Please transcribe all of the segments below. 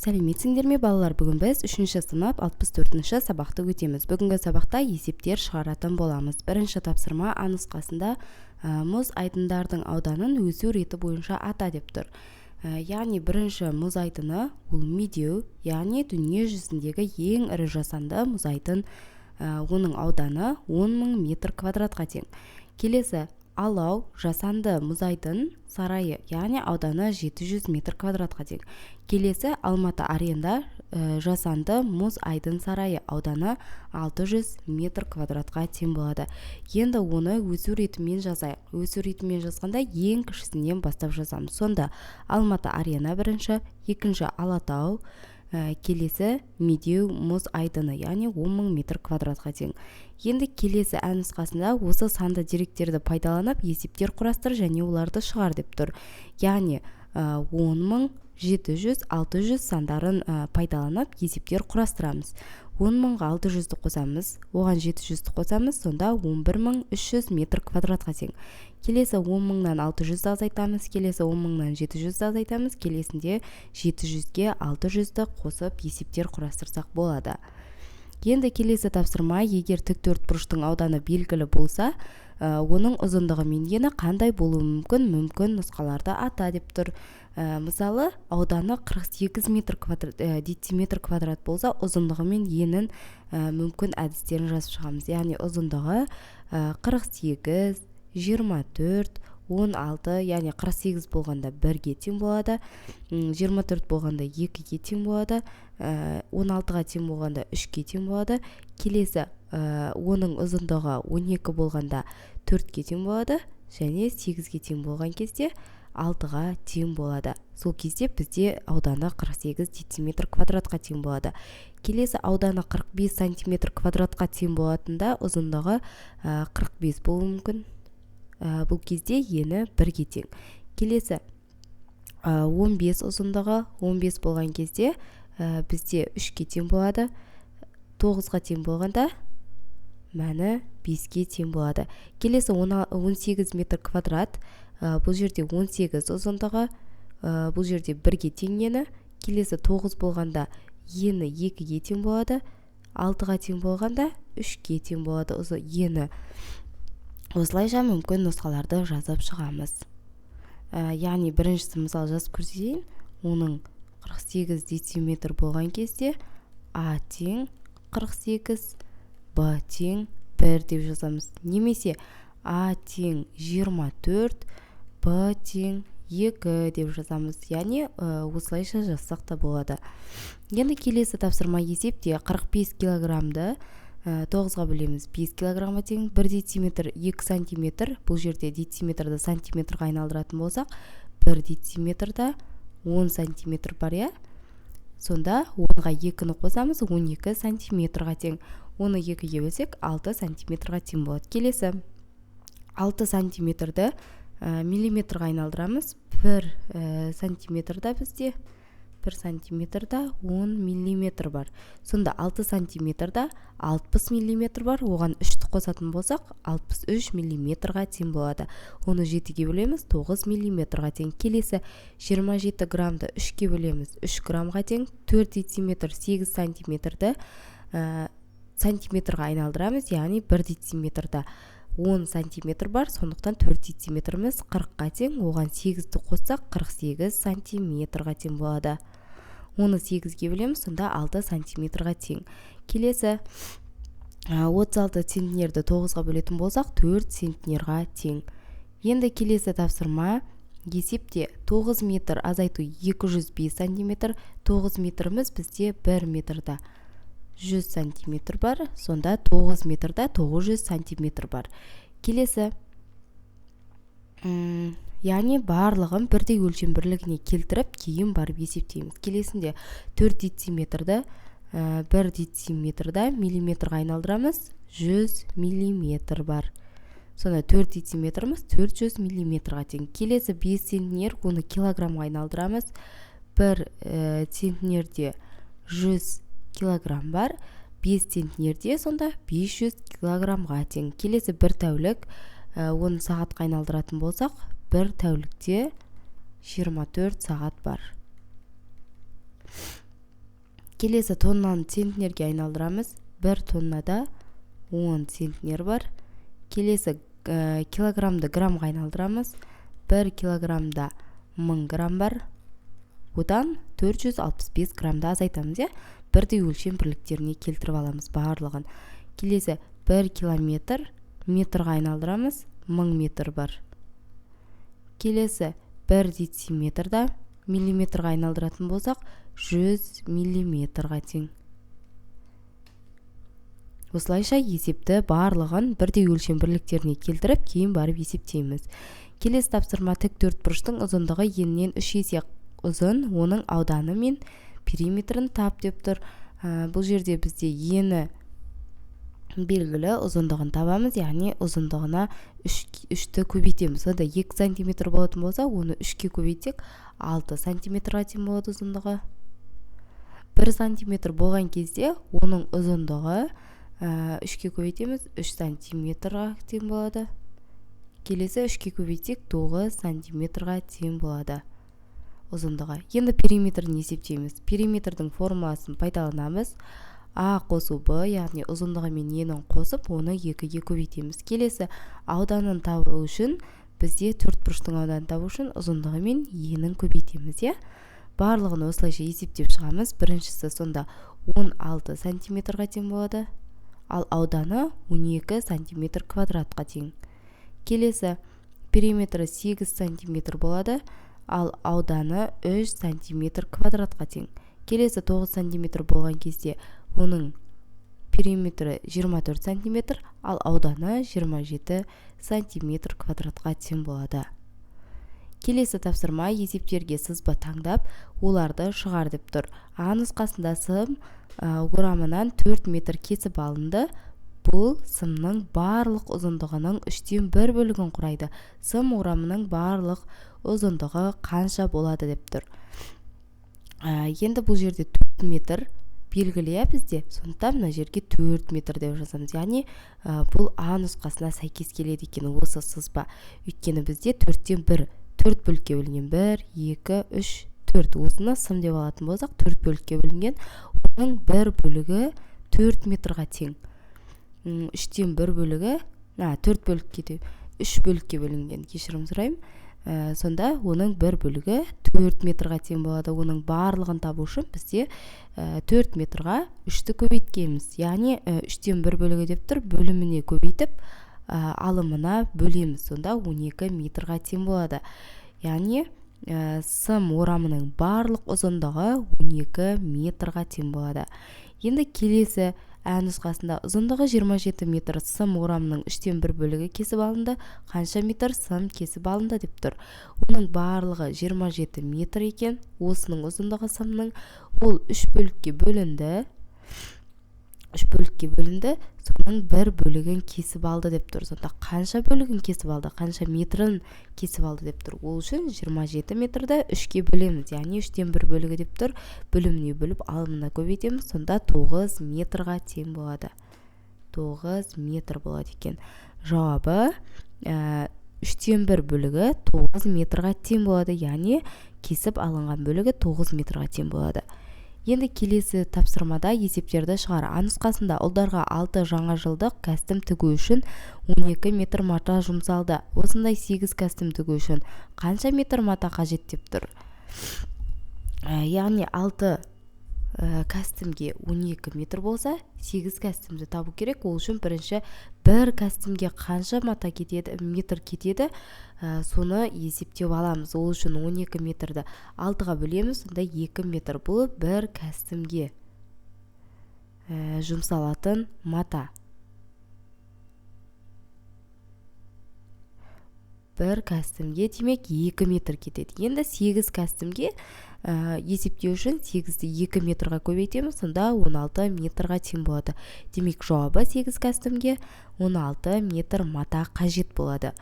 Сәлеметсіңдер ме, балалар! Бүгін біз үшінші сынып 64-ші сабақты өтеміз. Бүгінгі сабақта есептер шығаратын боламыз. Бірінші тапсырма: А нұсқасында мұз айдындардың ауданын өсу реті бойынша ата деп тұр. Яғни бірінші мұз айдыны ол Медеу, яғни дүние жүзіндегі ең ірі жасанды мұз айдын. Оның ауданы 10 мың метр квадратқа тең. Келесі Алау жасанды мұз айдын сарайы, яғни ауданы 700 метр квадратқа тең. Келесі Алматы Арена жасанды мұз айдын сарайы, ауданы 600 метр квадратқа тең болады. Енді оны өсу ретімен жазайық. Өсу ретімен жазғанда, ең кішісінен бастап жазамыз. Сонда Алматы Арена бірінші, екінші Алатау, келесі Медеу мұз айдыны, яғни 10 мың метр квадратқа тең. Енді келесі ә нұсқасында осы санды деректерді пайдаланып, есептер құрастыр және оларды шығар деп тұр. Яғни 10 000, 700, 600 сандарын пайдаланып, есептер құрастырамыз. 10 мыңға 600-ді қосамыз, оған 700-ді қосамыз, сонда 11 300 метр квадратқа тең. Келесі 10 мыңнан 600-ді азайтамыз, келесі 10 мыңнан 700-ді азайтамыз, келесінде 700-ге 600-ді қосып, есептер құрастырсақ болады. Енді келесі тапсырма: егер тік төртбұрыштың ауданы белгілі болса, оның ұзындығы мен ені қандай болуы мүмкін? Мүмкін нұсқаларды ата деп тұр. Мысалы, ауданы 48 метр квадрат, дециметр квадрат болса, ұзындығы мен енін мүмкін әдістерін жазып шығамыз. Яғни ұзындығы 48, 24, 16. Яғни 48 болғанда бірге тең болады, 24 болғанда екіге тең болады, 16-ға тең болғанда үшке тең болады. Келесі оның ұзындығы 12 болғанда төртке тең болады және 8-ге тең болған кезде алтыға тең болады. Сол кезде бізде ауданы 48 дециметр квадратқа тең болады. Келесі ауданы 45 сантиметр квадратқа тең болатында, ұзындығы 45 болуы мүмкін. Бұл кезде ені бірге тең. Келесі 15, ұзындығы 15 болған кезде бізде 3-ке тең болады. 9-ға тең болғанда мәні 5-ке тең болады. Келесі 18 метр квадрат. Бұл жерде 18 ұзындығы, бұл жерде бірге тең ені. Келесі 9 болғанда ені 2-ге тең болады, 6-ға тең болғанда 3-ке тең болады ені. Осылайша мүмкін нұсқаларды жазып шығамыз. Яғни біріншісі, мысалы, жазып көрсетейін: оның 48 дециметр болған кезде а тең 48, б тең 1 деп жазамыз немесе а тең 24, б тең 2 деп жазамыз. Яғни осылайша жазсақ та болады. Енді келесі тапсырма: есепте 45 килограммды 9-ға бөлеміз, 5 килограммға тең. 1 дециметр 2 сантиметр. Бұл жерде дециметрді сантиметрға айналдыратын болсақ, 1 дециметрда 10 сантиметр бар, иә. Сонда 10-ға 2-ні қосамыз, 12 сантиметрға тең. Оны екіге бөлсек, 6 сантиметрға тең болады. Келесі 6 сантиметрді миллиметрға айналдырамыз. 1 сантиметрда, бізде 1 сантиметрда 10 миллиметр бар. Сонда 6 сантиметрда 60 миллиметр бар. Оған 3-ті қосатын болсақ, 63 миллиметрға тең болады. Оны 7-ге бөлеміз, 9 миллиметрға тең. Келесі 27 граммды 3-ке бөлеміз, 3 граммға тең. 4 дециметр 8 сантиметрді сантиметрға айналдырамыз. Яғни 1 дециметрда 10 сантиметр бар, сондықтан 4 дециметріміз 40-қа тең. Оған 8-ді қоссақ, 48 сантиметрға тең болады. Оны 8-ге бөлеміз, сонда 6 сантиметрға тең. Келесі 36 центнерді 9-ға бөлетін болсақ, 4 центнерға тең. Енді келесі тапсырма: есепте 9 метр азайту 205 сантиметр. 9 метріміз, бізде 1 метрда 100 сантиметр бар, сонда 9 метрда 900 сантиметр бар. Келесі, яғни барлығын бірдей өлшем бірлігіне келтіріп, кейін барып есептейміз. Келесінде 4 дециметрді 1 дециметрда миллиметрға айналдырамыз, 100 миллиметр бар. Сонда 4 дециметріміз 400 миллиметрға тең. Келесі 5 центнер, оны килограммға айналдырамыз. 1 центнерде 100 килограмм бар, 5 центнерде сонда 500 килограммға тең. Келесі бір тәулік, оны сағатқа айналдыратын болсақ, бір тәулікте 24 сағат бар. Келесі тоннаны центнерге айналдырамыз. 1 тоннада 10 центнер бар. Келесі килограммды граммға айналдырамыз. 1 килограммда 1000 грамм бар. Одан 465 граммды азайтамыз, иә? Бірдей өлшем бірліктеріне келтіріп аламыз барлығын. Келесі 1 километр метрға айналдырамыз, 1000 метр бар. Келесі 1 дециметрда миллиметрға айналдыратын болсақ, 100 миллиметрға тең. Осылайша есепті барлығын бірдей өлшем бірліктеріне келтіріп, кейін барып есептейміз. Келесі тапсырма: тік төртбұрыштың ұзындығы енінен 3 есе ұзын, оның ауданы мен периметрін тап деп тұр. Бұл жерде бізде ені белгілі, ұзындығын табамыз, яғни ұзындығына 3-ті көбейтеміз. Сонда 2 сантиметр болатын болса, оны 3-ке көбейтсек, 6 сантиметрға тең болады ұзындығы. 1 сантиметр болған кезде оның ұзындығы 3-ке көбейтеміз, 3 сантиметрға тең болады. Келесі 3-ке көбейтсек, 9 сантиметрға тең болады ұзындығы. Енді периметрін есептейміз. Периметрдің формуласын пайдаланамыз. А қосу Б, яғни ұзындығы мен енін қосып, оны 2-ге көбейтеміз. Келесі ауданын табу үшін, бізде төртбұрыштың ауданын табу үшін ұзындығы мен енін көбейтеміз, иә? Барлығын осылайша есептеп шығамыз. Біріншісі сонда 16 сантиметрға тең болады, ал ауданы 12 сантиметр квадратқа тең. Келесі периметрі 8 сантиметр болады, ал ауданы 3 сантиметр квадратқа тең. Келесі 9 сантиметр болған кезде оның периметрі 24 сантиметр, ал ауданы 27 сантиметр квадратқа тең болады. Келесі тапсырма: есептерге сызба таңдап, оларды шығар деп тұр. А нұсқасында сым орамынан 4 метр кесіп алынды. Бұл сымның барлық ұзындығының 1/3 бөлігін құрайды. Сым орамының барлық ұзындығы қанша болады деп тұр. Енді бұл жерде 4 метр белгілі, иә, бізде. Сондықтан мына жерге 4 метр деп жазамыз. Яғни бұл А нұсқасына сәйкес келеді екен осы сызба. Өйткені бізде 1/4, 4 бөлікке бөлінген. 1, 2, 3, 4. Осыны сым деп алатын болсақ, 4 бөлікке бөлінген. Оның бір бөлігі 4 метрға тең. 1/3 бөлігі, 4 бөлікке деп, 3 бөлікке бөлінген, кешірім сұраймын. Сонда оның бір бөлігі 4 метрға тең болады. Оның барлығын табу үшін бізде 4 метрға 3-ті көбейткенбіз. Яғни 1/3 бөлігі деп тұр, бөліміне көбейтіп, алымына бөлеміз. Сонда 12 метрға тең болады. Яғни сым орамының барлық ұзындығы 12 метрға тең болады. Енді келесі ә нұсқасында ұзындығы 27 метр сым орамының 1/3 бөлігі кесіп алынды. Қанша метр сым кесіп алынды деп тұр. Оның барлығы 27 метр екен. Осының ұзындығы сымның, ол 3 бөлікке бөлінді. 3 бөлікке бөлінді, соның бір бөлігін кесіп алды деп тұр. Сонда қанша бөлігін кесіп алды, қанша метрін кесіп алды деп тұр. Ол үшін 27 метрді 3-ке бөлеміз, яғни 1/3 бөлігі деп тұр. Бөліміне бөліп, алымына көбейтеміз, сонда 9 метрға тең болады. 9 метр болады екен. Жауабы 1/3 бөлігі 9 метрға тең болады, яғни кесіп алынған бөлігі 9 метрға тең болады. Енді келесі тапсырмада есептерді шығар. А нұсқасында ұлдарға 6 жаңа жылдық костюм тігу үшін 12 метр мата жұмсалды. Осындай 8 костюм тігу үшін қанша метр мата қажет деп тұр. Яғни 6 костюмге 12 метр болса, 8 костюмді табу керек. Ол үшін бірінші бір костюмге қанша мата кетеді, метр кетеді, соны есептеп аламыз. Ол үшін 12 метрді 6-ға бөлеміз, сонда 2 метр. Бұл бір костюмге жұмсалатын мата. Бір костюмге демек 2 метр кетеді. Енді 8 костюмге есептеу үшін 8-ді 2 метрға көбейтеміз, сонда 16 метрға тең болады. Демек жауабы 8 костюмге 16 метр мата қажет болады.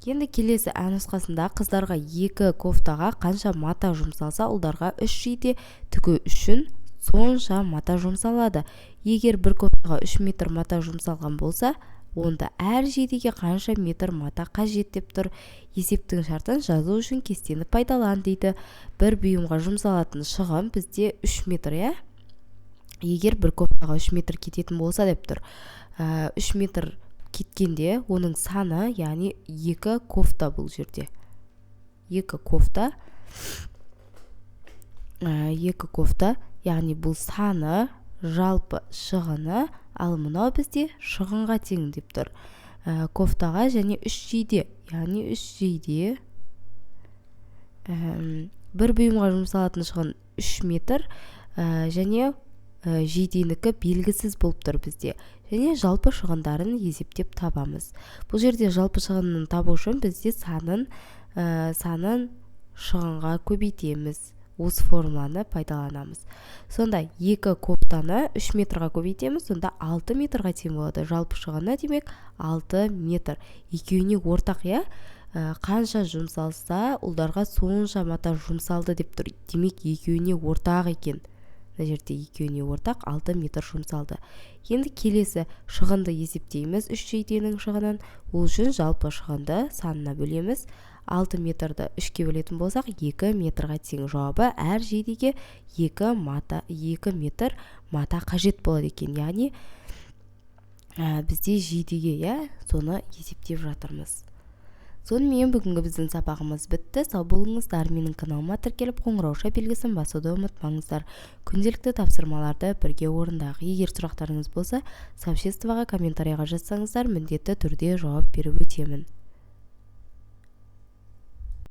Енді келесі ә нұсқасында қыздарға 2 кофтаға қанша мата жұмсалса, ұлдарға 3 жейде тігу үшін сонша мата жұмсалады. Егер бір кофтаға 3 метр мата жұмсалған болса, онда әр жейдеге қанша метр мата қажет деп тұр. Есептің шартын жазу үшін кестені пайдалан дейді. Бір бұйымға жұмсалатын шығын бізде 3 метр, иә? Егер бір кофтаға 3 метр кететін болса деп тұр. 3 метр кеткенде оның саны, яғни 2 кофта бұл жерде. 2 кофта. 2 кофта, яғни бұл саны, жалпы шығыны, ал мынау бізде шығынға тең деп тұр. Кофтаға және 3 жейде, яғни 3 жейде бір бұйымға жұмсалатын шығын 3 метр, және жейденікі белгісіз болып тұр бізде. Және жалпы шығындарын есептеп табамыз. Бұл жерде жалпы шығынын табу үшін бізде санын шығынға көбейтеміз. Осы формуланы пайдаланамыз. Сонда 2 кофтаны 3 метрға көбейтеміз, сонда 6 метрға тең болады. Жалпы шығыны демек 6 метр. Екеуіне ортақ, иә? Қанша жұмсалса, ұлдарға сонша мата жұмсалды деп тұр. Демек, екеуіне ортақ екен. Мына жерде екеуіне ортақ 6 метр жұмсалды. Енді келесі шығынды есептейміз, 3 жейденің шығынын. Ол үшін жалпы шығынды санына бөлеміз. 6 метрді 3-ке бөлетін болсақ, 2 метрға тең. Жауабы әр жейдеге 2 метр мата қажет болады екен. Яғни бізде жейдеге, иә, соны есептеп жатырмыз. Сонымен бүгінгі біздің сабағымыз бітті. Сау болыңыздар. Менің каналыма тіркеліп, қоңырауша белгісін басуды ұмытпаңыздар. Күнделікті тапсырмаларды бірге орындайық. Егер сұрақтарыңыз болса, сообществоға, комментарийға жазсаңыздар, міндетті түрде жауап беріп өтемін.